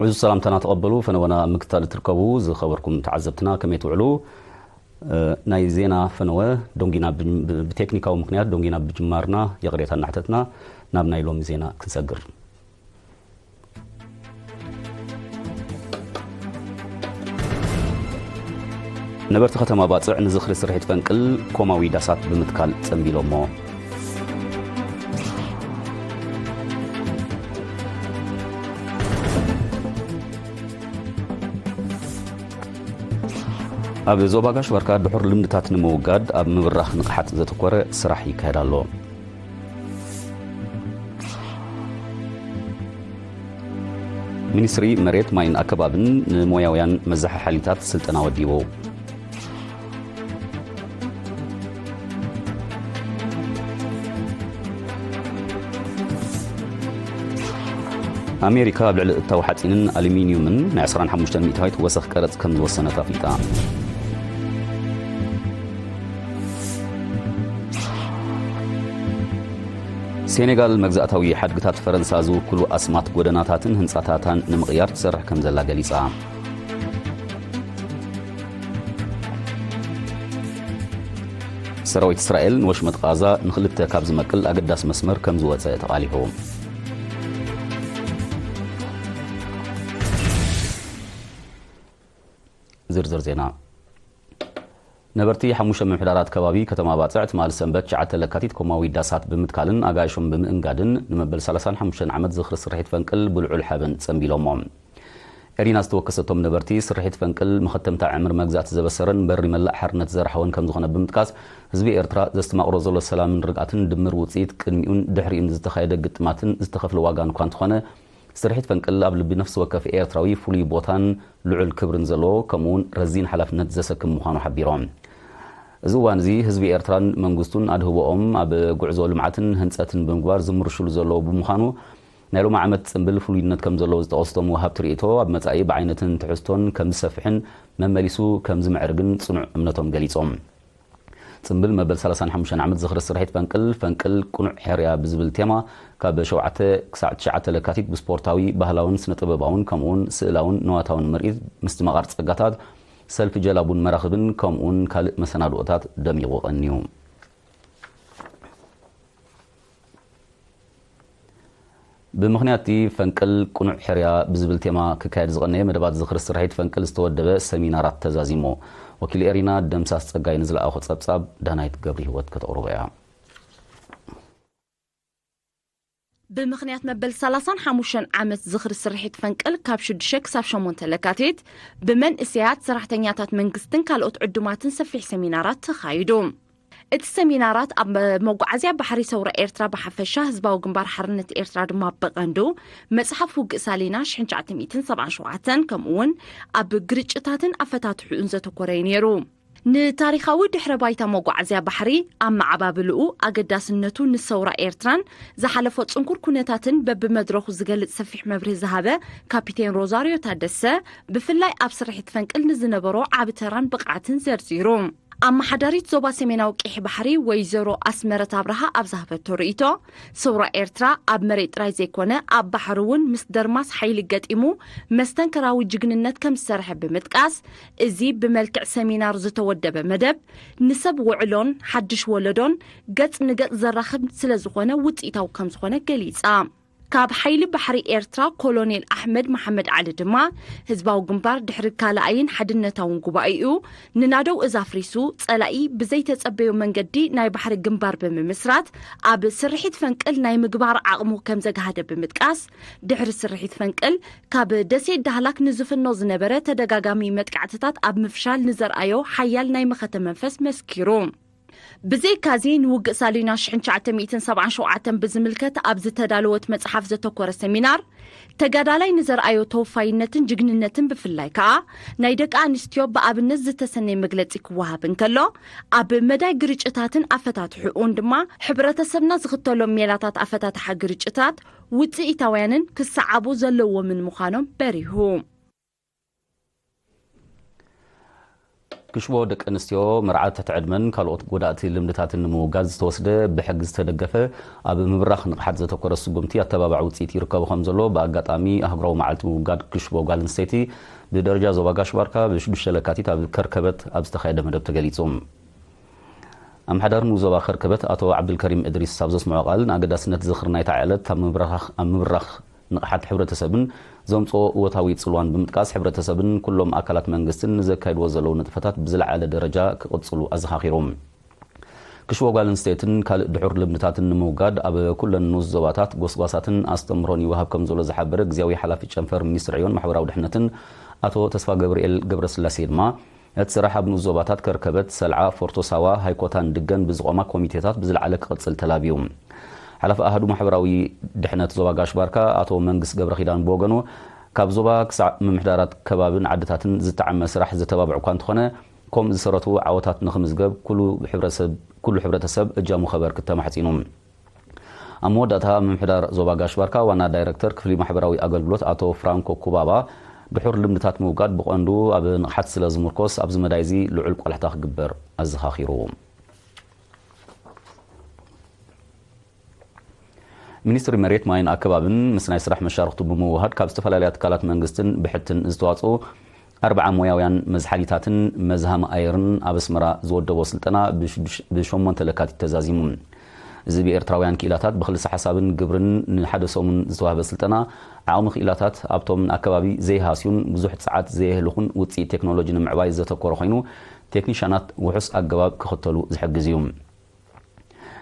ሕዙ ሰላምታና ተቐበሉ። ፈነወና ኣብ ምክትታል እትርከቡ ዝኸበርኩም ተዓዘብትና ከመይ ትውዕሉ? እ፣ ናይ ዜና ፈነወ ዶንጊና ብ-፣ ብ-፣ ብቴክኒካዊ ምኽንያት ዶንጊና ብጅማርና ይቕሬታ እናሕተትና ናብ ናይ ሎሚ ዜና ክንሰግር። ነበርቲ ከተማ ባጽዕ ንዝኽሪ ስርሒት ፈንቅል ኮማዊ ዳሳት ብምትካል ጸንቢሎሞ። ኣብ ዞባ ጋሽ ባርካ ድሑር ልምድታት ንምውጋድ ኣብ ምብራኽ ንቕሓት ዘተኮረ ስራሕ ይካየድ ኣሎ። ሚኒስትሪ መሬት፣ ማይን ኣከባብን ንሞያውያን መዘሓሓሊታት ስልጠና ወዲቡ። ኣሜሪካ ኣብ ልዕሊ እታው ሓፂንን ኣሉሚንዩምን ናይ ዕስራን ሓሙሽተን ሚእታዊት ወሰኽ ቀረፅ ከም ዝወሰነት ኣፍሊጣ። ሴኔጋል መግዛእታዊ ሓድግታት ፈረንሳ ዝውክሉ ኣስማት ጎደናታትን ህንፃታታን ንምቕያር ትሰርሕ ከም ዘላ ገሊፃ። ሰራዊት እስራኤል ንወሽመጥ ቓዛ ንኽልተ ካብ ዝመቅል ኣገዳሲ መስመር ከም ዝወፀ ተቓሊሑ። ዝርዝር ዜና። ነበርቲ ሓሙሽተ ምምሕዳራት ከባቢ ከተማ ባጽዕ ትማሊ ሰንበት ትሽዓተ ለካቲት ኮማዊ ዳሳት ብምትካልን ኣጋይሾም ብምእንጋድን ንመበል ሰላሳን ሓሙሽተን ዓመት ዝኽሪ ስርሒት ፈንቅል ብልዑል ሓበን ጸንቢሎሞ። ኤሪና ዝተወከሰቶም ነበርቲ ስርሒት ፈንቅል መኸተምታ ዕምር መግዛእቲ ዘበሰረን በሪ መላእ ሓርነት ዘርሓወን ከም ዝኾነ ብምጥቃስ፣ ህዝቢ ኤርትራ ዘስተማቕሮ ዘሎ ሰላምን ርግኣትን ድምር ውጽኢት ቅድሚኡን ድሕሪኡን ዝተኻየደ ግጥማትን ዝተኸፍለ ዋጋን እኳ እንተኾነ፣ ስርሒት ፈንቅል ኣብ ልቢ ነፍሲ ወከፍ ኤርትራዊ ፍሉይ ቦታን ልዑል ክብርን ዘለዎ፣ ከምኡውን ረዚን ሓላፍነት ዘሰክም ምዃኑ ሓቢሮም። እዚ እዋን እዚ ህዝቢ ኤርትራን መንግስቱን ኣድህቦኦም ኣብ ጉዕዞ ልምዓትን ህንጸትን ብምግባር ዝምርሽሉ ዘለዉ ብምዃኑ፣ ናይ ሎሚ ዓመት ጽምብል ፍሉይነት ከም ዘለዎ ዝጠቐሱ እቶም ወሃብቲ ርእይቶ፣ ኣብ መጻኢ ብዓይነትን ትሕዝቶን ከም ዝሰፍሕን መመሊሱ ከም ዝምዕርግን ጽኑዕ እምነቶም ገሊጾም። ጽምብል መበል ሰላሳን ሓሙሽተን ዓመት ዝኽሪ ስርሒት ፈንቅል፣ ፈንቅል ቅኑዕ ሕርያ ብዝብል ቴማ፣ ካብ ሸውዓተ ክሳዕ ትሽዓተ ለካቲት ብስፖርታዊ፣ ባህላውን ስነ-ጥበባውን ከምኡውን ስእላውን ንዋታውን ምርኢት፣ ምስትምቓር ጸጋታት፣ ሰልፊ ጀላቡን መራኽብን ከምኡውን ካልእ መሰናድኦታት ደሚቑ ቀንዩ። ብምኽንያት እቲ ፈንቅል ቅኑዕ ሕርያ ብዝብል ቴማ ክካየድ ዝቐነየ መደባት ዝኽሪ ስርሒት ፈንቅል ዝተወደበ ሰሚናራት ተዛዚሙ። ወኪል ኤሪና ደምሳስ ጸጋይ ንዝለኣኾ ጸብጻብ ዳናይት ገብሪ ህይወት ከተቕርቦ እያ። ብምኽንያት መበል ሰላሳን ሓሙሽተን ዓመት ዝኽሪ ስርሒት ፈንቅል ካብ ሽዱሽተ ክሳብ ሸሞንተ ለካቲት ብመንእሰያት ሰራሕተኛታት መንግስትን ካልኦት ዕዱማትን ሰፊሕ ሰሚናራት ተኻይዱ። እቲ ሰሚናራት ኣብ መጓዓዝያ ባሕሪ ሰውራ ኤርትራ ብሓፈሻ፣ ህዝባዊ ግንባር ሓርነት ኤርትራ ድማ ብቐንዱ፣ መጽሓፍ ውግእ ሳሊና ሽሕን ትሽዓተ ሚእትን ሰብዓን ሸውዓተን፣ ከምኡ እውን ኣብ ግርጭታትን ኣፈታትሕኡን ዘተኮረ እዩ ነይሩ። ንታሪኻዊ ድሕረ ባይታ መጓዓዝያ ባሕሪ፣ ኣመዓባብልኡ፣ ኣገዳስነቱ ንሰውራ ኤርትራን ዝሓለፎ ጽንኩር ኩነታትን በብመድረኹ ዝገልጽ ሰፊሕ መብርሂ ዝሃበ ካፒቴን ሮዛርዮ ታደሰ፣ ብፍላይ ኣብ ስርሒት ፈንቅል ንዝነበሮ ዓቢ ተራን ብቕዓትን ዘርዚሩ። ኣመሓዳሪት ዞባ ሰሜናዊ ቀይሕ ባሕሪ ወይዘሮ ኣስመረት ኣብርሃ ኣብ ዝሃበቶ ርእይቶ፣ ሰውራ ኤርትራ ኣብ መሬት ጥራይ ዘይኮነ ኣብ ባሕሪ እውን ምስ ደርማስ ሓይሊ ገጢሙ መስተንክራዊ ጅግንነት ከም ዝሰርሐ ብምጥቃስ፣ እዚ ብመልክዕ ሰሚናር ዝተወደበ መደብ ንሰብ ውዕሎን ሓድሽ ወለዶን ገጽ ንገጽ ዘራኽብ ስለ ዝኾነ ውጽኢታዊ ከም ዝኾነ ገሊጻ። ካብ ሓይሊ ባሕሪ ኤርትራ ኮሎኔል ኣሕመድ መሓመድ ዓሊ ድማ፣ ህዝባዊ ግንባር ድሕሪ ካልኣይን ሓድነታውን ጉባኤኡ ንናደው እዝ ኣፍሪሱ፣ ጸላኢ ብዘይተጸበዮ መንገዲ ናይ ባሕሪ ግንባር ብምምስራት፣ ኣብ ስርሒት ፈንቅል ናይ ምግባር ዓቕሙ ከም ዘግሃደ ብምጥቃስ፣ ድሕሪ ስርሒት ፈንቅል ካብ ደሴት ዳህላክ ንዝፍኖ ዝነበረ ተደጋጋሚ መጥቃዕትታት ኣብ ምፍሻል ንዘርኣዮ ሓያል ናይ መኸተ መንፈስ መስኪሩ። ብዘይካዚ፣ ንውግእ ሳሊና ሽሕን ትሽዓተ ሚእትን ሰብዓን ሸውዓተን ብዝምልከት ኣብ ዝተዳለወት መጽሓፍ ዘተኮረ ሰሚናር፣ ተጋዳላይ ንዘርኣዮ ተወፋይነትን ጅግንነትን፣ ብፍላይ ከኣ ናይ ደቂ ኣንስትዮ ብኣብነት ዝተሰነየ መግለጺ ክወሃብ እንከሎ፣ ኣብ መዳይ ግርጭታትን ኣፈታትሕኡን ድማ ሕብረተሰብና ዝኽተሎም ሜላታት ኣፈታትሓ ግርጭታት ውጽኢታውያንን ክሰዓቡ ዘለዎምን ምዃኖም በሪሁ። ክሽቦ ደቂ ኣንስትዮ፣ መርዓ ትሕቲ ዕድመን ካልኦት ጎዳእቲ ልምድታትን ንምውጋድ ዝተወስደ ብሕጊ ዝተደገፈ ኣብ ምብራኽ ንቕሓት ዘተኮረ ስጉምቲ ኣተባባዒ ውፅኢት ይርከቦ ከም ዘሎ ብኣጋጣሚ ኣህጉራዊ መዓልቲ ምውጋድ ክሽቦ ጓል ኣንስተይቲ ብደረጃ ዞባ ጋሽ ባርካ ብሽዱሽተ ለካቲት ኣብ ከርከበት ኣብ ዝተኻየደ መደብ ተገሊጹ። ኣምሓዳር ንኡስ ዞባ ከርከበት ኣቶ ዓብዱልከሪም እድሪስ ኣብ ዘስምዖ ቃል፣ ንኣገዳስነት ዝኽሪ ናይታ ዕለት ኣብ ምብራኽ ኣብ ምብራኽ ንቕሓት ሕብረተሰብን ዘምጽኦ እወታዊ ጽልዋን ብምጥቃስ፣ ሕብረተሰብን ኩሎም ኣካላት መንግስትን ንዘካይድዎ ዘለዉ ንጥፈታት ብዝለዓለ ደረጃ ክቕጽሉ ኣዘኻኺሩ። ክሽቦ ጓል ኣንስተይትን ካልእ ድሑር ልምድታትን ንምውጋድ ኣብ ኩለን ንኡስ ዞባታት ጎስጓሳትን ኣስተምህሮን ይወሃብ ከም ዘሎ ዝሓበረ ግዝያዊ ሓላፊ ጨንፈር ሚኒስትሪ ዕዮን ማሕበራዊ ድሕነትን ኣቶ ተስፋ ገብርኤል ገብረስላሴ ድማ፣ እቲ ስራሕ ኣብ ንኡስ ዞባታት ከርከበት፣ ሰልዓ፣ ፎርቶ ሳዋ፣ ሃይኮታን ድገን ብዝቖማ ኮሚቴታት ብዝለዓለ ክቕጽል ተላብዩ። ሓላፊ ኣሃዱ ማሕበራዊ ድሕነት ዞባ ጋሽ ባርካ ኣቶ መንግስ ገብረ ኪዳን ብወገኑ፣ ካብ ዞባ ክሳዕ ምምሕዳራት ከባብን ዓድታትን ዝተዓመ ስራሕ ዘተባብዕ እኳ እንተኾነ፣ ከምኡ ዝሰረቱ ዓወታት ንኽምዝገብ ኩሉ ሕብረተሰብ፣ ኩሉ ሕብረተሰብ እጃሙ ከበርክት ተማሕጺኑ። ኣብ መወዳእታ ምምሕዳር ዞባ ጋሽ ባርካ ዋና ዳይረክተር ክፍሊ ማሕበራዊ ኣገልግሎት ኣቶ ፍራንኮ ኩባባ፣ ድሑር ልምድታት ምውጋድ ብቐንዱ ኣብ ንቕሓት ስለ ዝምርኮስ ኣብዚ መዳይ እዚ ልዑል ቆላሕታ ክግበር ኣዘኻኺሩ። ሚኒስትሪ መሬት ማይን ኣከባብን ምስ ናይ ስራሕ መሻርኽቱ ብምውሃድ ካብ ዝተፈላለያ ትካላት መንግስትን ብሕትን ዝተዋፅኡ ኣርብዓ ሞያውያን መዝሓሊታትን መዝሃሚ ኣየርን ኣብ ኣስመራ ዝወደቦ ስልጠና ብሽዱሽ-፣ ብሸሞንተ ለካቲት ተዛዚሙ። እዚ ብኤርትራውያን ክኢላታት ብክልሰ ሓሳብን ግብርን ንሓደ ሰሙን ዝተዋህበ ስልጠና ዓቕሚ ክኢላታት ኣብቶም ንኣከባቢ ዘይሃስዩን ብዙሕ ጸዓት ዘየህልኹን ውጽኢት ቴክኖሎጂ ንምዕባይ ዘተኮረ ኮይኑ፣ ቴክኒሻናት ውሑስ ኣገባብ ክኽተሉ ዝሕግዝ እዩ።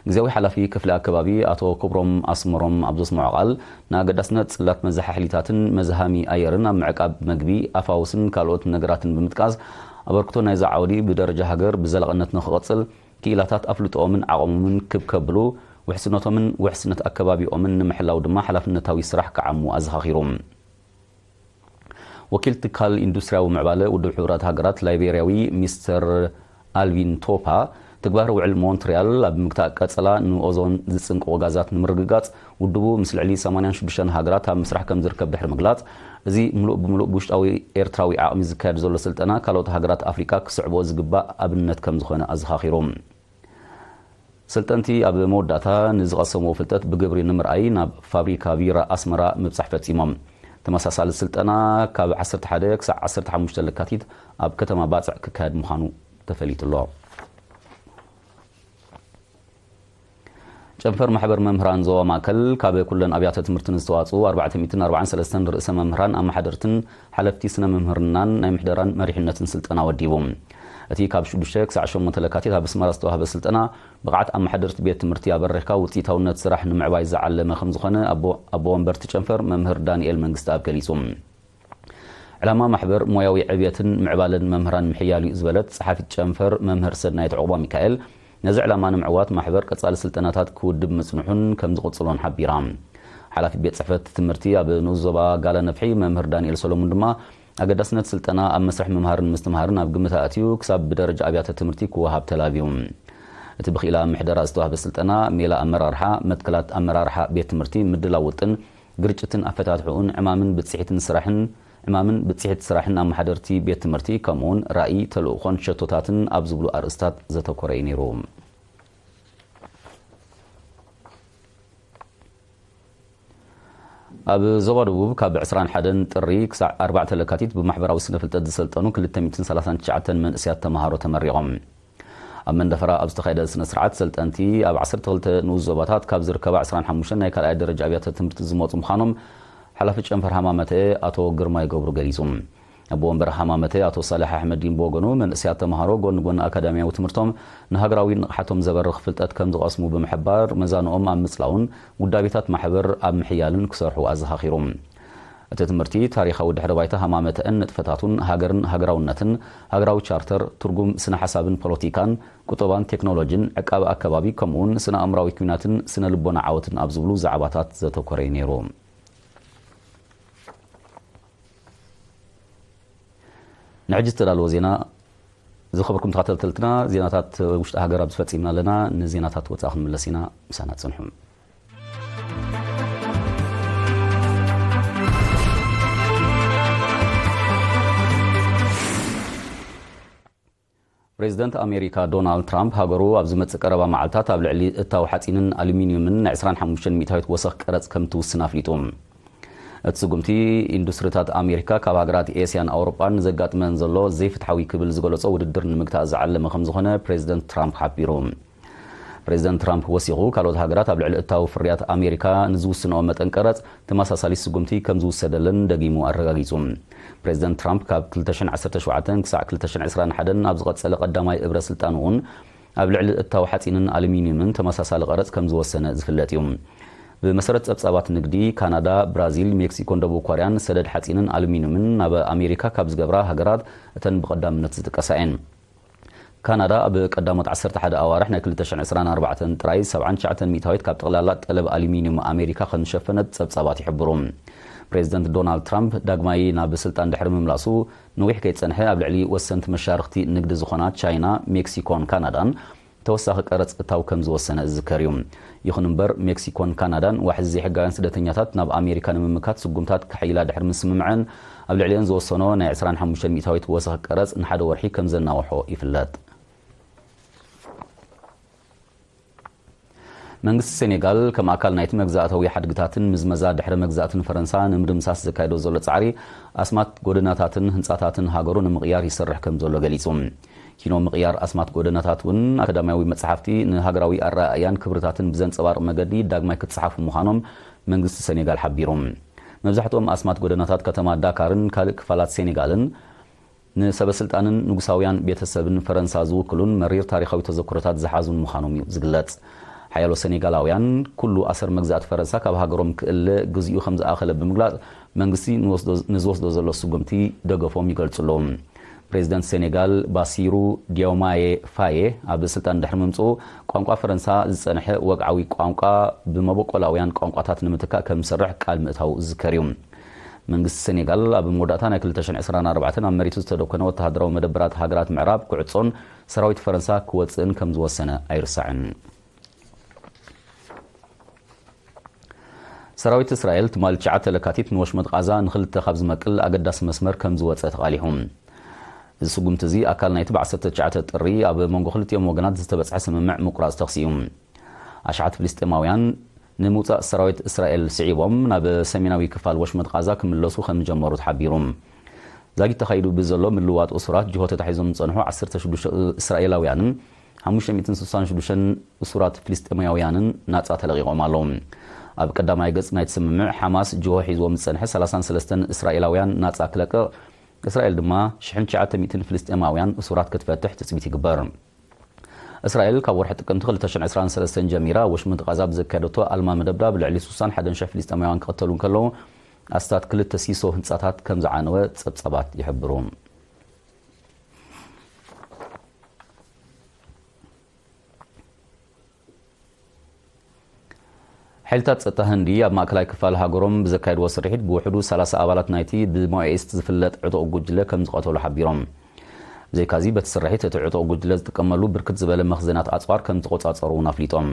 ግዜያዊ ሓላፊ ክፍሊ ኣከባቢ ኣቶ ክብሮም ኣስመሮም ኣብ ዘስምዖ ቃል፣ ንኣገዳስነት ጽላት መዘሓሕሊታትን መዝሃሚ ኣየርን ኣብ ምዕቃብ መግቢ፣ ኣፋውስን ካልኦት ነገራትን ብምጥቃስ፣ ኣበርክቶ ናይዚ ዓውዲ ብደረጃ ሃገር ብዘላቕነት ንኽቕጽል፣ ክኢላታት ኣፍልጦኦምን ዓቕሞምን ክብ ከብሉ፣ ውሕስነቶምን ውሕስነት ኣከባቢኦምን ንምሕላው ድማ ሓላፍነታዊ ስራሕ ክዓሙ ኣዘኻኺሩ። ወኪል ትካል ኢንዱስትሪያዊ ምዕባለ ውድብ ሕቡራት ሃገራት ላይቤርያዊ ሚስተር ኣልቪን ቶፓ፣ ትግባረ ውዕል ሞንትሪያል ኣብ ምግታእ ቀጸላ ንኦዞን ዝጽንቅቑ ጋዛት ንምርግጋጽ ውድቡ ምስ ልዕሊ ሰማንያን ሽዱሽተን ሃገራት ኣብ ምስራሕ ከም ዝርከብ ድሕሪ ምግላጽ፣ እዚ ምሉእ ብምሉእ ብውሽጣዊ ኤርትራዊ ዓቕሚ ዝካየድ ዘሎ ስልጠና ካልኦት ሃገራት ኣፍሪቃ ክስዕብኦ ዝግባእ ኣብነት ከም ዝኾነ ኣዘኻኺሩ። ሰልጠንቲ ኣብ መወዳእታ ንዝቐሰምዎ ፍልጠት ብግብሪ ንምርኣይ ናብ ፋብሪካ ቢራ ኣስመራ ምብጻሕ ፈጺሞም። ተመሳሳሊ ስልጠና ካብ ዓሰርተ ሓደ ክሳዕ ዓሰርተ ሓሙሽተ ለካቲት ኣብ ከተማ ባጽዕ ክካየድ ምዃኑ ተፈሊጡ ኣሎ። ጨንፈር ማሕበር መምህራን ዞባ ማእከል ካብ ኩለን ኣብያተ ትምህርቲ ንዝተዋጽኡ ኣርባዕተ ሚእትን ኣርባዓን ሰለስተን ርእሰ መምህራን፣ ኣመሓደርትን ሓለፍቲ ስነ ምምህርናን ናይ ምሕደራን መሪሕነትን ስልጠና ወዲቡ። እቲ ካብ ሽዱሽተ ክሳዕ ሸሞንተ ለካቲት ኣብ ኣስመራ ዝተዋህበ ስልጠና፣ ብቕዓት ኣመሓደርቲ ቤት ትምህርቲ ኣበሪኽካ ውጽኢታውነት ስራሕ ንምዕባይ ዝዓለመ ከም ዝኾነ ኣቦ፣ ኣቦ ወንበርቲ ጨንፈር መምህር ዳንኤል መንግስተኣብ ገሊጹ። ዕላማ ማሕበር ሞያዊ ዕብየትን ምዕባለን መምህራን ምሕያል እዩ ዝበለት ጸሓፊት ጨንፈር መምህር ሰናይት ዑቕባ ሚካኤል፣ ነዚ ዕላማ ንምዕዋት ማሕበር ቀጻሊ ስልጠናታት ክውድብ ምጽንሑን ከም ዝቕጽሎን ሓቢራ። ሓላፊ ቤት ጽሕፈት ትምህርቲ ኣብ ንኡስ ዞባ ጋላ ነፍሒ መምህር ዳንኤል ሰሎሙን ድማ፣ ኣገዳስነት ስልጠና ኣብ መስርሕ ምምሃርን ምስትምሃርን ኣብ ግምት ኣእትዩ ክሳብ ብደረጃ ኣብያተ ትምህርቲ ክወሃብ ተላብዩ። እቲ ብክኢላ ምሕደራ ዝተዋህበ ስልጠና፣ ሜላ ኣመራርሓ፣ መትከላት ኣመራርሓ ቤት ትምህርቲ፣ ምድላው ውጥን፣ ግርጭትን ኣፈታትሕኡን፣ ዕማምን ብጽሒትን ስራሕን፣ ዕማምን ብጽሒት ስራሕን ኣመሓደርቲ ቤት ትምህርቲ፣ ከምኡውን ራእይ፣ ተልእኾን ሸቶታትን ኣብ ዝብሉ ኣርእስታት ዘተኮረ እዩ ነይሩ። ኣብ ዞባ ደቡብ ካብ ዕስራን ሓደን ጥሪ ክሳዕ ኣርባዕተ ለካቲት ብማሕበራዊ ስነ ፍልጠት ዝሰልጠኑ ክልተ ሚእትን ሰላሳን ትሽዓተን መንእሰያት ተመሃሮ ተመሪቖም። ኣብ መንደፈራ ኣብ ዝተኻየደ ስነ ስርዓት፣ ሰልጠንቲ ኣብ ዓሰርተ ክልተ ንኡስ ዞባታት ካብ ዝርከባ ዕስራን ሓሙሽተን ናይ ካልኣይ ደረጃ ኣብያተ ትምህርቲ ዝመጹ ምዃኖም ሓላፊ ጨንፈር ሃማመተ ኣቶ ግርማይ ገብሩ ገሊጹ። ኣቦ ወንበር ሃማመተ ኣቶ ሳልሕ ኣሕመዲን ብወገኑ፣ መንእሰያት ተምሃሮ ጎኒ ጎኒ ኣካዳሚያዊ ትምህርቶም ንሃገራዊ ንቕሓቶም ዘበርኽ ፍልጠት ከም ዝቐስሙ ብምሕባር፣ መዛንኦም ኣብ ምጽላውን ውዳቤታት ማሕበር ኣብ ምሕያልን ክሰርሑ ኣዘኻኺሩ። እቲ ትምህርቲ ታሪኻዊ ድሕረ ባይታ ሃማመተአን ንጥፈታቱን፣ ሃገርን ሃገራውነትን፣ ሃገራዊ ቻርተር፣ ትርጉም ስነ ሓሳብን ፖለቲካን፣ ቁጠባን ቴክኖሎጂን፣ ዕቃበ ኣከባቢ፣ ከምኡውን ስነ ኣእምራዊ ኲናትን ስነ ልቦና ዓወትን ኣብ ዝብሉ ዛዕባታት ዘተኮረ እዩ ነይሩ። ንሕጂ ዝተዳለወ ዜና። ዝኸበርኩም ተኸታተልትና፣ ዜናታት ውሽጢ ሃገር ኣብዚ ፈጺምና ኣለና። ንዜናታት ወጻኢ ክንምለስ ኢና። ምሳና ጽንሑ። ፕሬዚደንት ኣሜሪካ ዶናልድ ትራምፕ፣ ሃገሩ ኣብ ዝመጽእ ቀረባ መዓልታት ኣብ ልዕሊ እታው ሓጺንን ኣሉሚንዩምን ናይ ዕስራን ሓሙሽተን ሚእታዊት ወሰኽ ቀረጽ ከም ትውስን ኣፍሊጡ። እቲ ስጉምቲ፣ ኢንዱስትሪታት ኣሜሪካ ካብ ሃገራት ኤስያን ኣውሮጳን ዘጋጥመን ዘሎ ዘይፍትሓዊ ክብል ዝገለጾ ውድድር ንምግታእ ዝዓለመ ከም ዝኾነ ፕሬዚደንት ትራምፕ ሓቢሩ። ፕሬዚደንት ትራምፕ ወሲኹ፣ ካልኦት ሃገራት ኣብ ልዕሊ እታዊ ፍርያት ኣሜሪካ ንዝውስንኦ መጠን ቀረጽ ተመሳሳሊ ስጉምቲ ከም ዝውሰደለን ደጊሙ ኣረጋጊጹ። ፕሬዚደንት ትራምፕ ካብ ክልተ ሽሕን ዓሰርተ ሸውዓተን ክሳዕ ክልተ ሽሕን ዕስራን ሓደን ኣብ ዝቐጸለ ቀዳማይ እብረ ስልጣኑ እውን ኣብ ልዕሊ እታዊ ሓጺንን ኣሉሚንዩምን ተመሳሳሊ ቀረጽ ከም ዝወሰነ ዝፍለጥ እዩ። ብመሰረት ጸብጻባት ንግዲ፣ ካናዳ፣ ብራዚል፣ ሜክሲኮን ደቡብ ኮርያን ሰደድ ሓጺንን ኣሉሚንዩምን ናብ ኣሜሪካ ካብ ዝገብራ ሃገራት እተን ብቐዳምነት ዝጥቀሳ እየን። ካናዳ ኣብ ቀዳሞት ዓሰርተ ሓደ ኣዋርሕ ናይ ክልተ ሽሕን ዕስራን ኣርባዕተን ጥራይ ሰብዓን ትሽዓተን ሚእታዊት ካብ ጠቕላላ ጠለብ ኣሉሚንዩም ኣሜሪካ ከም ዝሸፈነት ጸብጻባት ይሕብሩ። ፕሬዚደንት ዶናልድ ትራምፕ ዳግማይ ናብ ስልጣን ድሕሪ ምምላሱ፣ ነዊሕ ከይጸንሐ ኣብ ልዕሊ ወሰንቲ መሻርኽቲ ንግዲ ዝኾና ቻይና፣ ሜክሲኮን ካናዳን ተወሳኺ ቀረጽ እታው ከም ዝወሰነ ዝዝከር እዩ። ይኹን እምበር፣ ሜክሲኮን ካናዳን ዋሕዚ ዘይሕጋውያን ስደተኛታት ናብ ኣሜሪካ ንምምካት ስጉምታት ከሐይላ ድሕሪ ምስምምዐን፣ ኣብ ልዕሊአን ዝወሰኖ ናይ ዕስራን ሓሙሽተን ሚእታዊት ወሰኽ ቀረጽ ንሓደ ወርሒ ከም ዘናውሖ ይፍለጥ። መንግስቲ ሴኔጋል ከም ኣካል ናይቲ መግዛእታዊ ሓድግታትን ምዝመዛ ድሕረ መግዛእትን ፈረንሳ ንምድምሳስ ዘካየዶ ዘሎ ጻዕሪ፣ ኣስማት ጎደናታትን ህንጻታትን ሃገሩ ንምቕያር ይሰርሕ ከም ዘሎ ገሊጹ። ኪኖ ምቕያር ኣስማት ጎደናታት እውን ኣካዳሚያዊ መጽሓፍቲ ንሃገራዊ ኣረኣእያን ክብርታትን ብዘንጸባርቕ መገዲ ዳግማይ ክጸሓፉ ምዃኖም መንግስቲ ሴኔጋል ሓቢሩ። መብዛሕትኦም ኣስማት ጎደናታት ከተማ ዳካርን ካልእ ክፋላት ሴኔጋልን ንሰበ ስልጣንን ንጉሳውያን ቤተሰብን ፈረንሳ ዝውክሉን መሪር ታሪኻዊ ተዘክሮታት ዝሓዙን ምዃኖም እዩ ዝግለጽ። ሓያሎ ሴኔጋላውያን፣ ኩሉ ኣሰር መግዛእቲ ፈረንሳ ካብ ሃገሮም ክእለ ግዚኡ ከም ዝኣኸለ ብምግላጽ፣ መንግስቲ ንወስዶ-፣ ንዝወስዶ ዘሎ ስጉምቲ ደገፎም ይገልጹ ኣለዉ። ፕሬዚደንት ሴኔጋል ባሲሩ ዲዮማየ ፋየ ኣብ ስልጣን ድሕሪ ምምጽኡ፣ ቋንቋ ፈረንሳ ዝጸንሐ ወግዓዊ ቋንቋ ብመበቆላውያን ቋንቋታት ንምትካእ ከም ዝሰርሕ ቃል ምእታው ዝዝከር እዩ። መንግስቲ ሴኔጋል ኣብ መወዳእታ ናይ ክልተ ሽሕን ዕስራን ኣርባዕተን ኣብ መሬቱ ዝተደኮነ ወተሃደራዊ መደበራት ሃገራት ምዕራብ ክዕጾን ሰራዊት ፈረንሳ ክወጽእን ከም ዝወሰነ ኣይርሳዕን። ሰራዊት እስራኤል ትማሊ ትሽዓተ ለካቲት ንወሽመጥ ቓዛ ንኽልተ ካብ ዝመቅል ኣገዳሲ መስመር ከም ዝወጸ ተቓሊሑ። እዚ ስጉምቲ እዚ ኣካል ናይቲ ብዓሰርተ ትሽዓተ ጥሪ ኣብ መንጎ ክልቲኦም ወገናት ዝተበጽሐ ስምምዕ ምቁራጽ ተኽሲ እዩ። ኣሽሓት ፍልስጤማውያን ንምውጻእ ሰራዊት እስራኤል ስዒቦም ናብ ሰሜናዊ ክፋል ወሽመጥ ቓዛ ክምለሱ ከም ዝጀመሩ ተሓቢሩ። ዛጊት ተኻይዱ ብዘሎ ምልዋጥ እሱራት ጅሆ ተታሒዞም ዝጸንሑ ዓሰርተ ሽዱሽተ እስራኤላውያንን ሓሙሽተ ሚእትን ስሳን ሽዱሽተን እሱራት ፍልስጤማውያንን ናጻ ተለቒቖም ኣለዉ። ኣብ ቀዳማይ ገጽ ናይቲ ስምምዕ፣ ሓማስ ጅሆ ሒዝዎም ዝጸንሐ ሰላሳን ሰለስተን እስራኤላውያን ናጻ ክለቅቕ፣ እስራኤል ድማ ሽሕን ትሽዓተ ሚእትን ፍልስጤማውያን እሱራት ክትፈትሕ ትጽቢት ይግበር። እስራኤል ካብ ወርሒ ጥቅምቲ ክልተ ሽሕን ዕስራን ሰለስተን ጀሚራ፣ ወሽመጥ ቓዛ ብዘካየደቶ ኣልማ መደብዳብ ልዕሊ ስሳን ሓደን ሽሕ ፍልስጤማውያን ክቕተሉ እንከለዉ፣ ኣስታት ክልተ ሲሶ ህንጻታት ከም ዝዓነወ ጸብጻባት ይሕብሩ። ሓይልታት ጸጥታ ህንዲ ኣብ ማእከላይ ክፋል ሃገሮም ብዘካየድዎ ስርሒት፣ ብውሕዱ ሰላሳ ኣባላት ናይቲ ብማኦኢስት ዝፍለጥ ዕጡቕ ጉጅለ ከም ዝቐተሉ ሓቢሮም። ብዘይካዚ፣ በቲ ስርሒት እቲ ዕጡቕ ጉጅለ ዝጥቀመሉ ብርክት ዝበለ መኽዘናት ኣጽዋር ከም ዝተቖጻጸሩ እውን ኣፍሊጦም።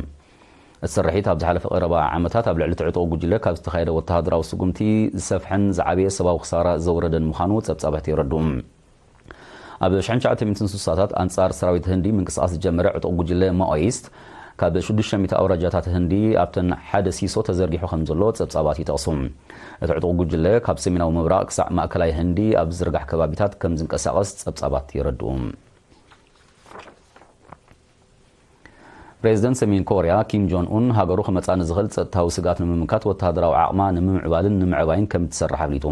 እቲ ስርሒት ኣብ ዝሓለፈ ቀረባ ዓመታት ኣብ ልዕሊ እቲ ዕጡቕ ጉጅለ ካብ ዝተኻየደ ወተሃደራዊ ስጉምቲ ዝሰፍሐን ዝዓበየ ሰብኣዊ ክሳራ ዘውረደን ምዃኑ ጸብጻባት የረድኡ። ኣብ ሽሕን ትሽዓተ ሚእትን ስሳታት ኣንጻር ሰራዊት ህንዲ ምንቅስቓስ ዝጀመረ ዕጡቕ ጉጅለ ማኦይስት፣ ካብ ሽዱሽተ ሚእቲ ኣውራጃታት ህንዲ ኣብተን ሓደ ሲሶ ተዘርጊሑ ከም ዘሎ ጸብጻባት ይጠቕሱ። እቲ ዕጡቕ ጉጅለ ካብ ሰሜናዊ ምብራቕ ክሳዕ ማእከላይ ህንዲ ኣብ ዝዝርጋሕ ከባቢታት ከም ዝንቀሳቐስ ጸብጻባት የረድኡ። ፕሬዚደንት ሰሜን ኮርያ ኪም ጆን ኡን፣ ሃገሩ ክመጻ ንዝኽእል ጸጥታዊ ስግኣት ንምምካት ወተሃደራዊ ዓቕማ ንምምዕባልን ንምዕባይን ከም እትሰርሕ ኣፍሊጡ።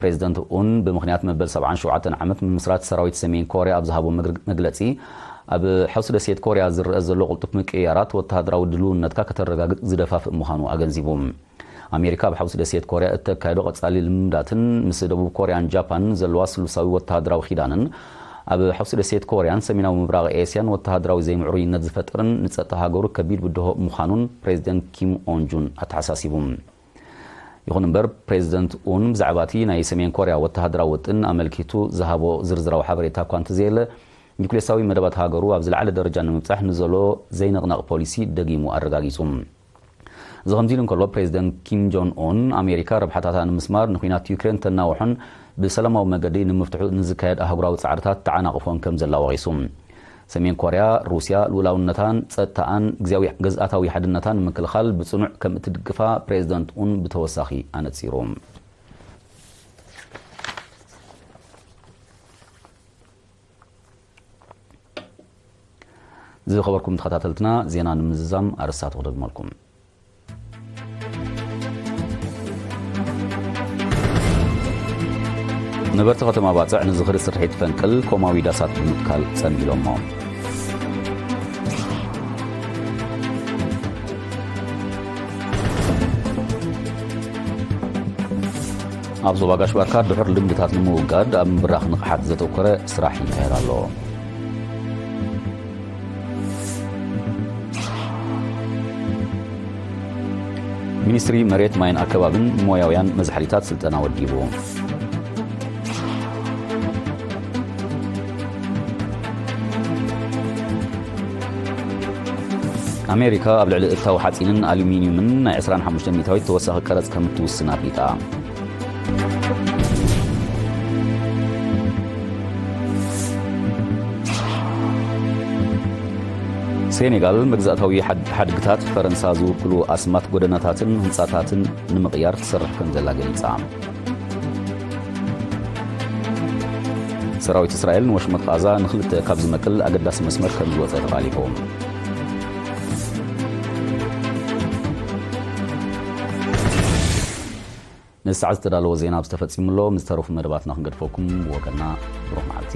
ፕሬዚደንት ኡን፣ ብምኽንያት መበል ሰብዓን ሸውዓተን ዓመት ምምስራት ሰራዊት ሰሜን ኮርያ ኣብ ዝሃቦ መግር-፣ መግለጺ፣ ኣብ ሓውሲ ደሴት ኮርያ ዝረአ ዘሎ ቅልጡፍ ምቅይያራት፣ ወተሃደራዊ ድልውነትካ ከተረጋግጽ ዝደፋፍእ ምዃኑ ኣገንዚቡ። ኣሜሪካ ኣብ ሓውሲ ደሴት ኮርያ እተካየዶ ቀጻሊ ልምምዳትን ምስ ደቡብ ኮርያን ጃፓንን ዘለዋ ስሉሳዊ ወተሃደራዊ ኺዳንን፣ ኣብ ሓውሲ ደሴት ኮርያን ሰሜናዊ ምብራቕ ኤስያን ወተሃደራዊ ዘይምዕሩይነት ዝፈጥርን ንጸጥታ ሃገሩ ከቢድ ብድሆ ምዃኑን ፕሬዚደንት ኪም ኦንጁን ኣተሓሳሲቡ። ይኹን እምበር፣ ፕሬዚደንት ኡን ብዛዕባ እቲ ናይ ሰሜን ኮርያ ወተሃደራዊ ውጥን ኣመልኪቱ ዝሃቦ ዝርዝራዊ ሓበሬታ እኳ እንተዘየለ፣ ኒኩሌሳዊ መደባት ሃገሩ ኣብ ዝለዓለ ደረጃ ንምብጻሕ ንዘሎ ዘይንቕነቕ ፖሊሲ ደጊሙ ኣረጋጊጹ። እዚ ከምዚ ኢሉ እንከሎ፣ ፕሬዚደንት ኪም ጆን ኡን፣ ኣሜሪካ ረብሓታታ ንምስማር ንኲናት ዩክሬን ተናውሖን ብሰላማዊ መገዲ ንምፍትሑ ንዝካየድ ኣህጉራዊ ጻዕርታት ተዓናቕፎን ከም ዘላ ወቒሱ። ሰሜን ኮርያ፣ ሩስያ ልኡላውነታን ጸጥታኣን ግዝያዊ ግዝኣታዊ ሓድነታን ንምክልኻል ብጽኑዕ ከም እትድግፋ ፕሬዝደንት ኡን ብተወሳኺ ኣነጺሩ። ዝኸበርኩም ተኸታተልትና፣ ዜና ንምዝዛም ኣርእስታቱ ክደግመልኩም። ነበርቲ ከተማ ባጽዕ ንዝኽሪ ስርሒት ፈንቅል ኮማዊ ዳሳት ብምትካል ጸንቢሎሞ። ኣብ ዞባ ጋሽ ባርካ ድሑር ልምድታት ንምውጋድ ኣብ ምብራኽ ንቕሓት ዘተኮረ ስራሕ ይካየድ ኣሎ። ሚኒስትሪ መሬት፣ ማይን ኣከባብን ሞያውያን መዝሓሊታት ስልጠና ወዲቡ። ኣሜሪካ ኣብ ልዕሊ እታው ሓጺንን ኣሉሚንዩምን ናይ ዕስራን ሓሙሽተ ሚእታዊት ተወሳኺ ቀረጽ ከም እትውስን ኣፍሊጣ። ሴኔጋል መግዛእታዊ ሓድ-፣ ሓድግታት ፈረንሳ ዝውክሉ ኣስማት ጎደናታትን ህንጻታትን ንምቕያር ትሰርሕ ከም ዘላ ገሊጻ። ሰራዊት እስራኤል ንወሽመጥ ቓዛ ንኽልተ ካብ ዝመቅል ኣገዳሲ መስመር ከም ዝወጸ ተቓሊሑ። ንሰዓት ዝተዳለወ ዜና ኣብ ዝተፈጺሙ ኣሎ። ምስ ዝተረፉ መደባትና ክንገድፈኩም ብወገንና ብሩኽ መዓልቲ።